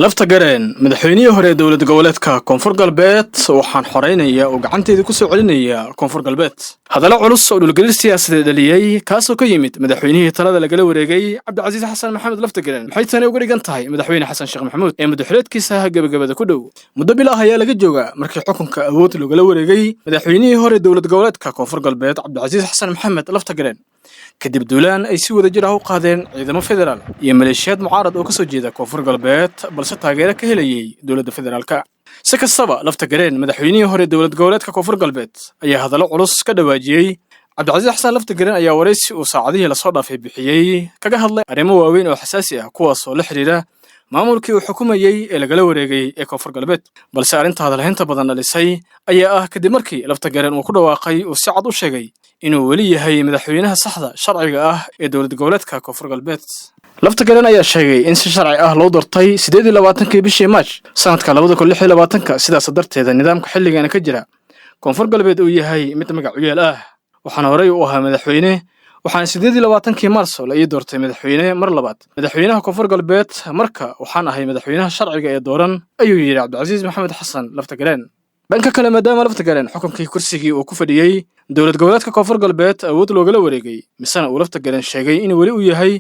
Lafta Gareen, madaxweynihii hore ee Dowlad Goboleedka Koonfur Galbeed: "Waxaan xoreynaya oo gacanteeda ku soo celinaya Koonfur Galbeed." Hadallo culus oo dhulgariir siyaasadeed dhaliyey, kaasoo ka yimid madaxweynihii talada lagala wareegay, Cabdicasiis Xasan Maxamed Lafta Gareen, maxay tani uga dhigan tahay madaxweyne Xasan Sheekh Maxamuud ee muddaxileedkiisa gebagabada ku dhow? Muddo bil ah ayaa laga joogaa markii xukunka awood logala wareegay madaxweynihii hore Dowlad Goboleedka Koonfur Galbeed, Cabdicasiis Xasan Maxamed Lafta Gareen, kadib duulaan ay si wada jir ah u qaadeen ciidamo federaal iyo maleeshiyaad mucaarad oo ka soo jeeda Koonfur Galbeed, balse taageero ka helayay dowladda federaalka. Si kastaba, Lafta Gareen, madaxweynihii hore Dowlad Goboleedka Koonfur Galbeed, ayaa hadallo culus ka dhawaajiyey. Cabdicasiis Xasan Lafta Gareen ayaa waraysi uu saacadihii lasoo dhaafay bixiyey kaga hadlay arrimo waaweyn oo xasaasi ah, kuwaasoo la xidhiidha maamulkii uu xukumayey ee lagala wareegay ee Koonfur Galbeed. Balse arrinta hadalhaynta badan dhalisay ayaa ah kadib markii Lafta Gareen uu ku dhawaaqay, uu si cad u sheegay inuu weli yahay madaxweynaha saxda sharciga ah ee Dowlad Goboleedka Koonfur Galbeed. Lafta Gareen ayaa sheegay in si sharci ah loo doortay 28-kii bishii Maaj sanadka 2026-ka, sidaas darteeda nidaamka xilligana ka jira Koonfur Galbeed uu yahay mid magacuyaal ah. "Waxaana horey u ahaa madaxweyne, waxaana 28-kii Maarso la ii doortay madaxweyne mar labaad, madaxweynaha Koonfur Galbeed. Marka waxaan ahay madaxweynaha sharciga ee dooran," ayuu yidhi Cabdicasiis Maxamed Xasan Lafta Gareen. Dhanka kale, maadaama Lafta Gareen xukunkii kursigii uu ku fadhiyey Dowlad Goboleedka Koonfur Galbeed awood loogala wareegay, misena uu Lafta Gareen sheegay in weli uu yahay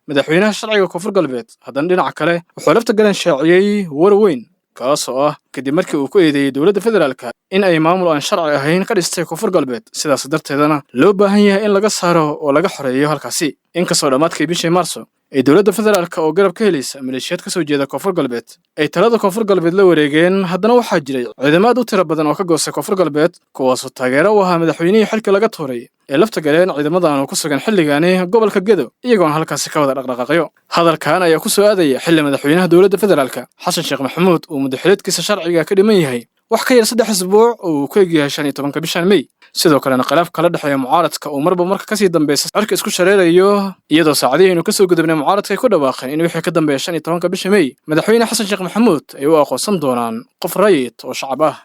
madaxweynaha sharciga Koonfur Galbeed, haddana dhinaca kale wuxuu Lafta Gareen shaaciyey war weyn, kaasoo ah kadib markii uu ku eedeeyey dowladda federaalka in ay maamul aan sharci ahayn ka dhistay Koonfur Galbeed, sidaas darteedana loo baahan yahay in laga saaro oo laga xoreeyo halkaasi. Inkastoo dhammaadkii bishii Maarso ay dowladda federaalka oo garab ka helaysa maleeshiyaad ka soo jeeda Koonfur Galbeed ay talada Koonfur Galbeed la wareegeen, haddana waxaa jiray ciidamo aad u tiro badan oo ka goostay Koonfur Galbeed, kuwaasoo taageero u ahaa madaxweynihii xilka laga tuuray ee Lafta Galeen. Ciidamadan oo ku sugan xilligaani gobolka Gedo, iyagoona halkaasi ka wada dhaqdhaqaaqyo. Hadalkan ayaa ku soo aadaya xilli madaxweynaha dowladda federaalka, Xasan Sheekh Maxamuud, uu muddaxileedkiisa sharciga ka dhiman yahay wax ka yar 3 isbuuc oo uu ku egyahay 15-ka bishan Mey. Sidoo kalena khilaaf kala dhexeeya mucaaradka uu marba marka kasii dambeysa cirka isku shareerayo, iyadoo saacadihii aynu kasoo gudubnay mucaaradka ay ku dhawaaqeen in wixii ka dambeeya 15-ka bisha Mey madaxweyne Xasan Sheekh Maxamuud ay u aqoonsan doonaan qof rayid oo shacab ah.